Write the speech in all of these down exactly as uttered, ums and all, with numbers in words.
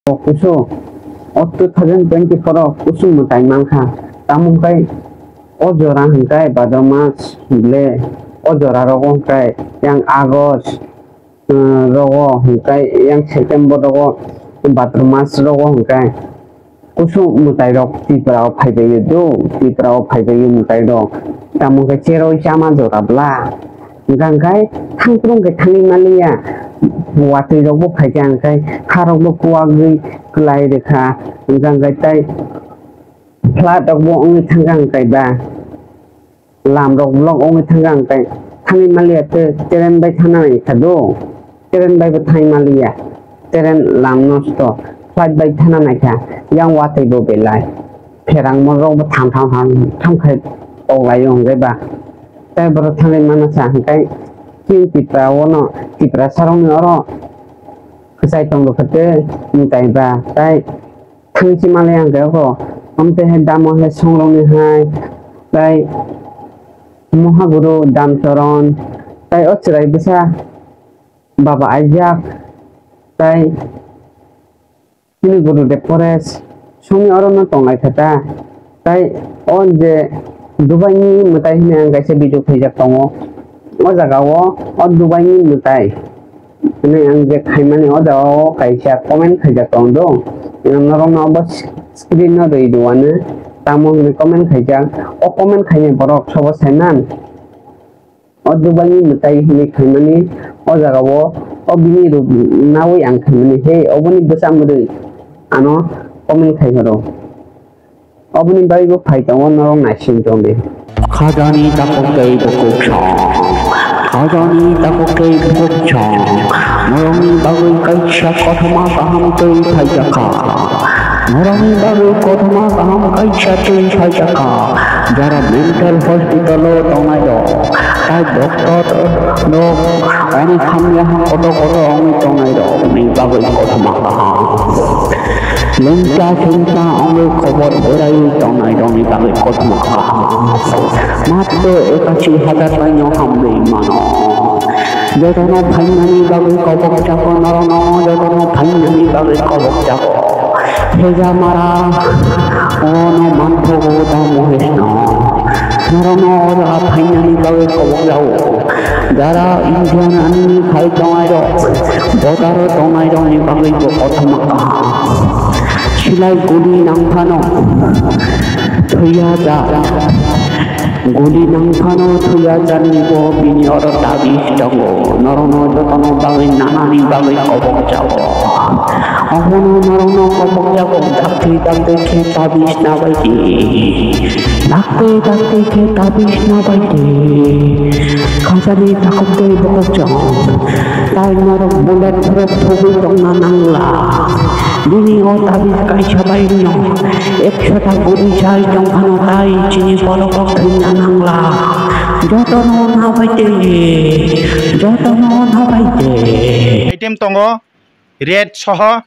O kusu, o two thousand twenty-four o kusu mwtai mankha. Tamo hwnkhe o jora hwnkhe Bhadra mas hwnkhe o jora rogo hwnkhe yang August, eh, rogo hwnkhe yang September rogo, Bhadra mas rogo hwnkhe kusu mwtai rok Tripura o phaibaio do, Tripura o phaibaio mwtai rok. Tamo hwnkhe cheroi chama jora bla. Hwnkha hwnkhe thangphuru hwnkhe thangwi manliya. Watwi rokbo phaikha hwnkhe kharokbo kuwagwi kwlai rwkha. Hwnkha hwnkhe tei flood rokbo wngwi thangkha hwnkhe ba lam rok block wngwi thangkha hwnkhe thangwi manliya tei train bai thangna naikha do. Train bai bo thangwi manliya. Train lam nosto. Flight bai thangna naikha. Yang watwi bo belai. Pherang morok bo tham tham tham tham khai toklaio hwnkhe ba. Tei borok thangwi mano sa hwnkhe chini Tripura o no Tripura sarokni oro kwchai tong rwkha tei mwtai ba tei thangwi si manliya hwnkhe abo. Omo tei hai damo hai songrokni hai tei Mohaguru Damcharan tei o chwrai bwsa Baba Aijak tei Chini Gurudev Forest songni oro no tonglaikha ta. Tai o je Dubai ni mwtai hinwi ang kaisa video khaijak tongo. O jaga o, o Dubai ni mwtai hinwi ang je khaimani o jaga o kaisa comment khaijak tong do. Norok no obo screen no rwi rwano tamo hinwi comment khaijak. O comment khainai borok sobo saiman. O Dubai ni mwtai hinwi khaimani o jaga o, o bini ruk nawi ang khaimani, he, oboni bwsa mwrwi ano comment khai horo. Oboni bagwi bo phai tongo, norok naising tongdi. Khajani takhuk tei bukhuk song. Khajani takhuk tei bukhuk song. Norokni bagwi kaisa kothoma kaham twi phaijakha. Norokni bagwi kothoma kaham kaisa twi phaijakha. Jara mental hospital o tongnai rok, tai doctor rok, onek hamya ha kotor kotor wngwi tongnai rok ni bagwi kothoma kaham. Lengsa sengsa wngwi khobor berai tongnai rok ni bagwi kothoma kaham. Matro ekashi hajar bai no hamrwi mano. Jotono phainani bagwi kobok jago, norokno jotono phainani bagwi kobok jago. Heja mara, ono manthogo da Mohesno. Norokno o jaga phainani bagwi kobok jago. Jara Indian ani phai tongnai rok, botaro tongnai rokni bagwi bo kothoma kaham. Silai guli nangphano thwiya ja. Guli nangphano thwiya jani bo bini oro tabis tongo. Norokno jotono bagwi nanani bagwi kobok jago. Obono norokno kobok jago, dakti dakti khe tabis nabaidi. Dakti dakti khe tabis nabaidi. Khajani takhuk tei bukhuk chong. Tai norok bullet proof thugwi tongna nangla. Bini o tabis kaisa bai no ekshota guli chai tongphano tai chini borok rok thwina nangla. Jotono nabaidi, jotono nabaidi. Item tongo red soho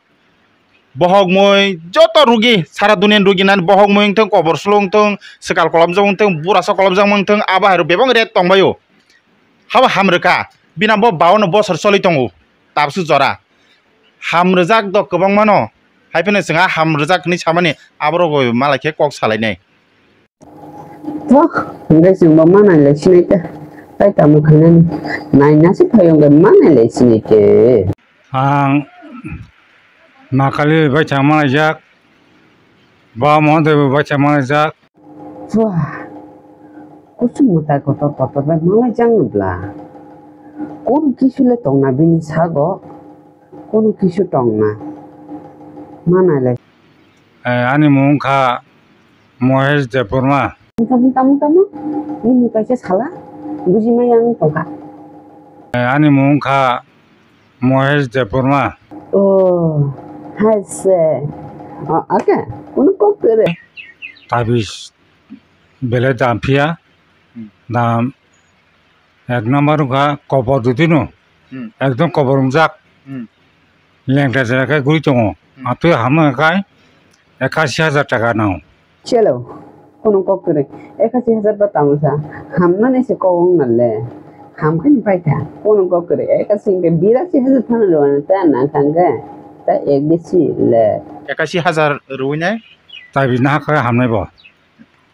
bohok mui joto rugi sara duniani rugi nani bohok mui wngthong kobor slo wngthong swkal kolomjak wngthong burasa kolomjak wngthong abo hai rok bebak red tongbaio. Habo hamrwkha bini bo bawanno bosor choli tongo tabsu jora. Ham rwjak do kwbangmano, hai phano chwng a ham rwjak hwnwi samani aborok bai malai khe kok salainai. Thok, hwnkhe chwngbo ma nailai sinai ta, tai tamo khainani? Naina se phai hwnkhe ma nailai sinai te. Ang Makali bai thang malaijak, ba Mohandev bai thang malaijak. Phuah, kuchuk mwtai kotor kotor bai malai jang bla. Kunu kisu le tongna bini sago, kunu kisu tongna. Ma nailai. Eh, ani mung kha Mohesh Debbarma. Tamo, tamo, tamo. Nini kaisa sala, buji maya ang tongkha. Eh, ani mung kha Mohesh Debbarma. Oh, hai se. Oh, ake, kunu kok kwrwi. Tabis belai dam phiya. Hmm. Dam ek number wngkha kobor dudino. Hmm. Ekdom kobor wngjak. Hmm. Lengta jera khe guri tongo. Hmm. Atwi hamno khai ekashi hajar taka nango. Chelo, kunu kok kwrwi. Ekashi hajar ba tamo sa. Hamnani se kok wng nalle. Ham khe ni paitha. Kunu kok kwrwi. Ekashi hwnkhe birasi hajar thana rwna ta na thangkhe. Ek bisi le. Ekashi hajar rwi nai. Tabis na khe hamnai bo.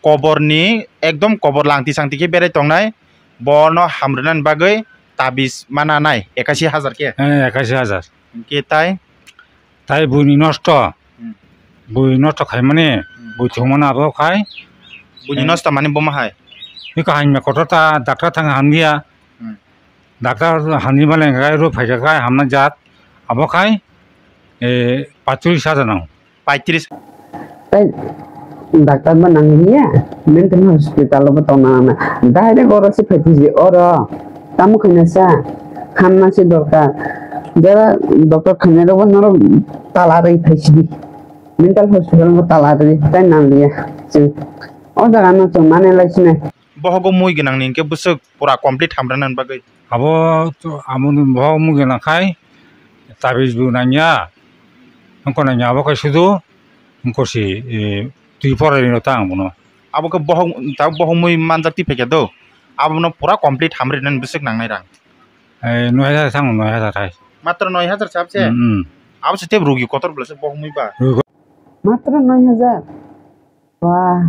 Koborni ekdom kobor langti sangti khe berai tongnai. Bono hamrwnani bagwi tabis mana nai ekashi hajar khe. Eh, ekashi hajar. Hwnkhe tai? Tai buini nosto. Hmm. Bui nosto khaimani, hmm, bui thwngmani abo khai. Buini, eh, nosto mani bomo hai? Bikha hamya kotor ta, daktar thang hamya. Hmm. Daktar hamya mani khai ro phaikha khai hamna jat. Abo khai, eh, paitris hajar nango. Paitris. Tai daktar ba nang hiya, mental hospital bo tong nang na. Direct oro se phaitisi oro. Tamo khaina sa, hamna se dorkar. Jara doctor khaina rok bo norok tala rwi phaisidi. Mental hospital bo tala rwi tai nang liya. Chwng o jaga no chwng mane lai sinai. Bohogo mui gwnang ni hwnkhe bwswk pura complete hamrwna bagwi. Abo to, amo ni bohok mui gwnang khai tabis bo nangya. Wngkha nangya abo khai sudu wngkha si, eh, twi porai rwino ta ang bono. Abo khe bohok, ta bohok mui manjak twi phaikha do. Abono pura complete hamri rwna bwswk nangnai rang. Eh, noi hajar thango, noi hajar hai. Matro noi hajar chap se? Hmm, hmm. Abo se tei rugi kotor bwlasa bohok mui ba? Rugi. Matro noi hajar? Wah,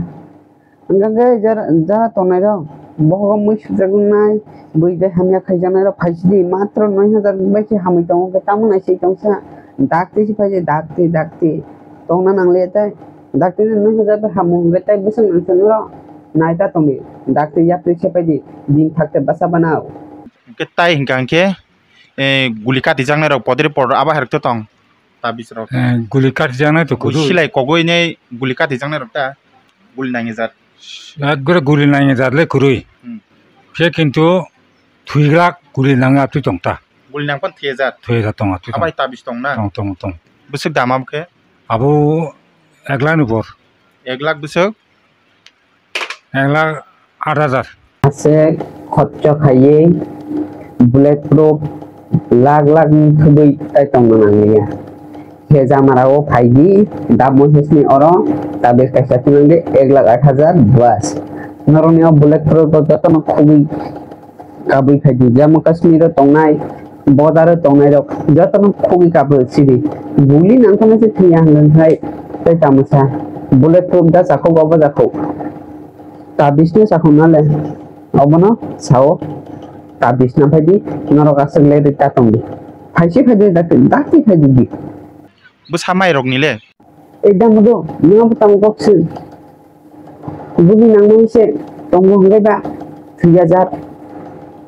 hwnkha khe jara, jara tongnai rok, bohogo mui sujak wngnai, bui bai hamya khaijaknai rok phaisidi, matro noi hajar bai se hamwi tongo khe, tamo nai se tongsa, dakti se phaidi, dakti, dakti, tongna nangliya tai, dakti ni noi hajar bai hamung hwnkhe tai bwswk nangsa norok, nai ta tongdi, dakti yapri se phaidi, bini thakte bwsa banao. Hwnkhe tai hwnkha hwnkhe, eh, guli katijaknai rok podre podro abo hai rok to tong. Tabis rok. Eh, guli katijaknai to kudu. Silai kogoi nei guli katijaknai rok ta. Guli nangya jat. Ekgore guli nangya jat le kwrwi. Hmm. Khe kintu thwiglak guli nangya twi tong ta. Guli nang pan thwiya jat. Thwiya jat tong twi tong. Abai tabis tong na? Tong, tong, tong. Bwswk dam abo khe? Abo ek lakh ni bor. Ek lakh bwswk? Ek lakh aat hajar. Aswk khorcho khaiwi bullet proof lakh lakh ni thubui tai tongna nangliya. Khe jamara o phaidi, damo hesni oro tablet kaisa phunangdi ek lakh aat hajar bas. Norokni o bullet proof bo jotono khubui kabui phaidi. Jammu Kashmir o tongnai, border o tongnai rok jotono khogwi kabui sidi. Guli nangkha se thwiya hwnkhai tei tamo sa bullet proof da chakhuk obo chakhuk. Tabis no chakhuk nale obono sao tabis na phaidi norok aswk le rita tongdi. Phaisi phaidi dakti dakti phaidi di. Bwsa mai rok ni le? Ei damo do, nwng abo tamo kok se. Bini nangmani se tongo hwnkhai ba thwiya jat.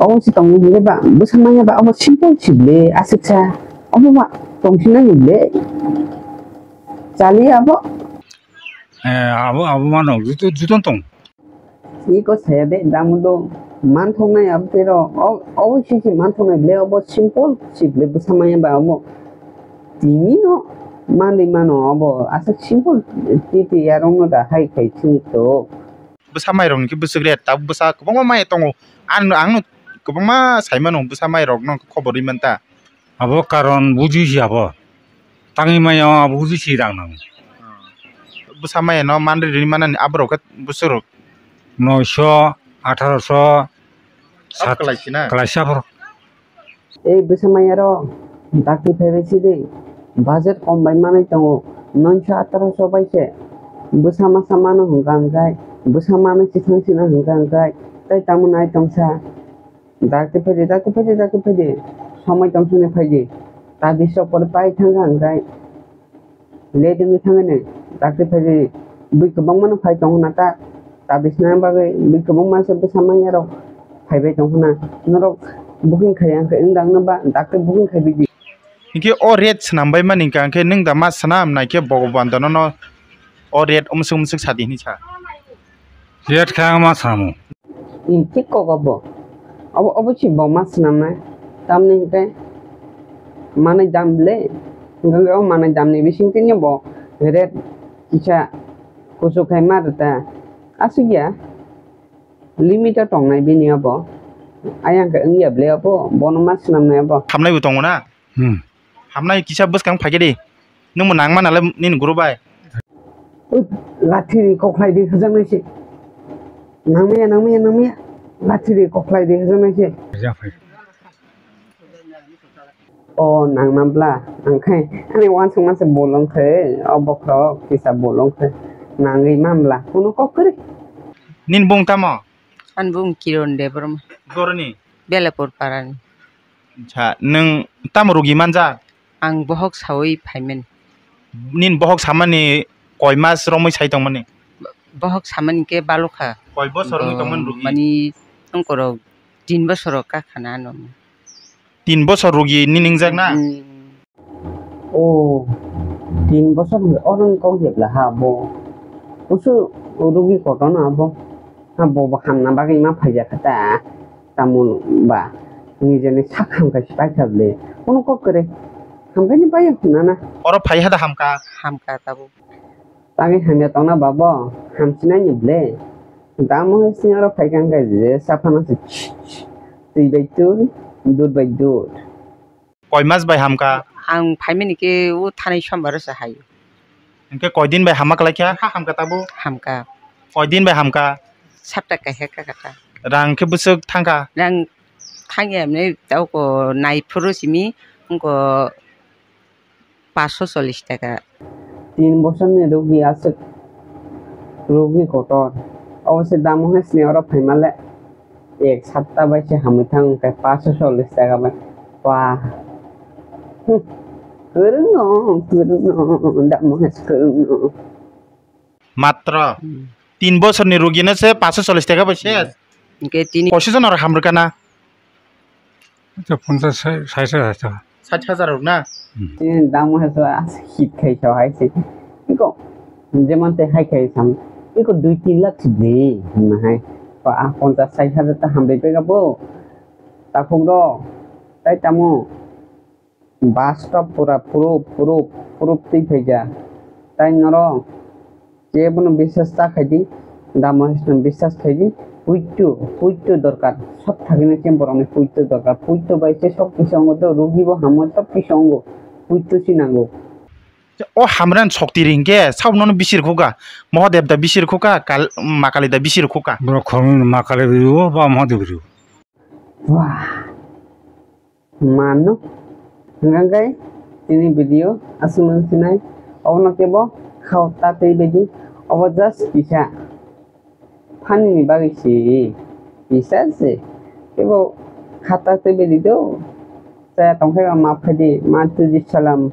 Obo se tongo hwnkhai ba bwsa manya ba obo simple si ble aswk sa. Obo ma tong si nang ble. Chali abo. Eh, abo, abo mano, juto, juto tong. Iko saya de damu do manthoknai abo tei rok. O, obo sisi manthoknai ble obo simple si ble bwsa manya ba obo. Tini no manwi mano obo aswk simple titi yarong no da hai khai sini to. Bwsa mai rok ni khe bwswk ret tabuk bwsa kwbangma mai tongo. Ang, ang no kwbangma sai mano bwsa mai rok no khobor ri man ta. Abo karon buji si abo. Tangwi maya o abo buji si rang nang. Bwsa maya no manri ri manani aborok khe bwswk rok? Noisho, atharoso, sat-, kwlaisi na? Kwlaisi aborok. Ei bwsa maya ro dakti phaibai si de. Budget kom bai manwi tongo. Noisho atharoso bai se. Bwsa masa mano hwnkha hwnkhe. Bwsa mano chithang sina hwnkha hwnkhe. Tei tamo nai tongsa. Dakti phaidi, dakti phaidi, dakti phaidi. Somoi tong sini phaidi. Ta bisok pore pai thangkha hwnkhe. Late wngwi thangkhe ne. Dakti phaidi. Bui kwbangma no phai tongo na ta. Ta bisna bagwi bui kwbangma se bwsa manya rok phaibai tongkha na. Norok booking khaiya hwnkhe wng dang no ba dakti booking khaibai di. Hinkhe o rate swnam bai mani hwnkha hwnkhe nwng da ma swnam naikhe Bhogoban da nono o rate umsuk umsuk sadi hinwi sa. Rate khe ang ma swnamo. Ni thik kok abo. Abo, obo si bo ma swnamnai. Tamni hwnkhe manwi dam le. Hwnkhe o manwi damni bising tini bo rate kisa kuchuk khai ma rwta. Aswk ya. Limit o tongnai bini abo. Ayang khe wngya ble abo. Bono ma swnamnai abo. Hamnai bo tongo na? Hmm. Hamnai kisa bwskang phaikhe di. Nwng bo nangma nalai nini guru bai. Ui, lathi ri kokhlai di hwjaknai se. Nangmaya, nangmaya, nangmaya. Lathi ri kokhlai di hwjaknai se. Hwjak phai. O nangna bla, ang khe ani uansukma se bolong khe, o bokhorok kisa bolong khe nangwi man bla, kunu kok kwrwi. Nini bung tamo? Ani bung Kiron Debbarma. Boroni? Belapur parani. Acha, nwng tamo rugi manjak? Ang bohok sawi phaimani. Nini bohok samani koi mas romwi sai tongmani? Bohok samani khe balokha. Koi bosor wngwi tongmani rugi? Mani tongkorok tin bosor kakhana ano. Tin bosor rugi nini wngjak na? Hmm. O, tin bosor hwnwi oro ni kok jebla ha bo. Kusu rugi kotor no abo. Ha bo bo hamna bagwi ma phaijak kha ta. Tamo ba nijeni sak hamkha se paikha ble. Kunu kok kwrwi. Hamkha ni bai hwnna na. Oro phai ha da hamkha? Hamkha tabuk. Tangwi hamya tongna babo, hamsinai ni ble. Damo hai sini oro phaikha hwnkhe je saphano se twi bai twi, dud bai dud. Koi mas bai hamkha? Ang phaimani khe o thanai sombar o se hai. Hwnkhe koi din bai hamma kwlai kha? Ha hamkha tabuk? Hamkha. Koi din bai hamkha? Sapta kaisa kakhakha. Rang khe bwswk thangkha? Rang thangya hwnwi tauko naiphuru simi wngko paanch sho chollish taka. Tin bosorni rugi aswk rugi kotor. Obo se damo hai sini oro phaima le ek sapta bai se hamwi thang khe paanch sho chollish taka bai. Wah. Hmm. Kwrwngno, kwrwngno, damo hai se kwrwngno. Matro. Hmm. Tin bosorni rugino se paanch sho chollish taka bai ses. Hwnkhe tini koiso jona rok hamrwkha na? Acha, ponchas, sai-, sait hajar taka. Sait hajar rok na? Hmm. Tini damo hai so as hit khai so hai se. Iko, jemon te hai khai sam. Iko dui tin lakh se de, hwnma hai. Pa, ah, ponchas sait hajar ta hambai pega bo. Takhuk rok, tai tamo. Bastop pura proof, proof, proof twi phaikha. Tai norok jebono biswas ta khaidi, damo hai sino biswas khaidi, puitu, puitu dorkar. Sob thagwino khe borokni puitu dorkar. Puitu bai se sob kisa wngo, to rugi bo hamo, sob kisa wngo. Puitu se nango. O hamran sokti ringkhe, sabo nono bisir khuka, Mahadev da bisir khuka, Kal-, Makali da bisir khuka. Borok khoroknwi Makali rio, ba Mahadev rio. Wah. Mano. Hwnkhe tini video aswk nang sinai. Obono kebo khao ta twi baidi. Obo just kisa funny ni bagwi se. Kisa se. Kebo kha ta twi baidi do. Chaya tongkhe ma phaidi, ma tuji salam.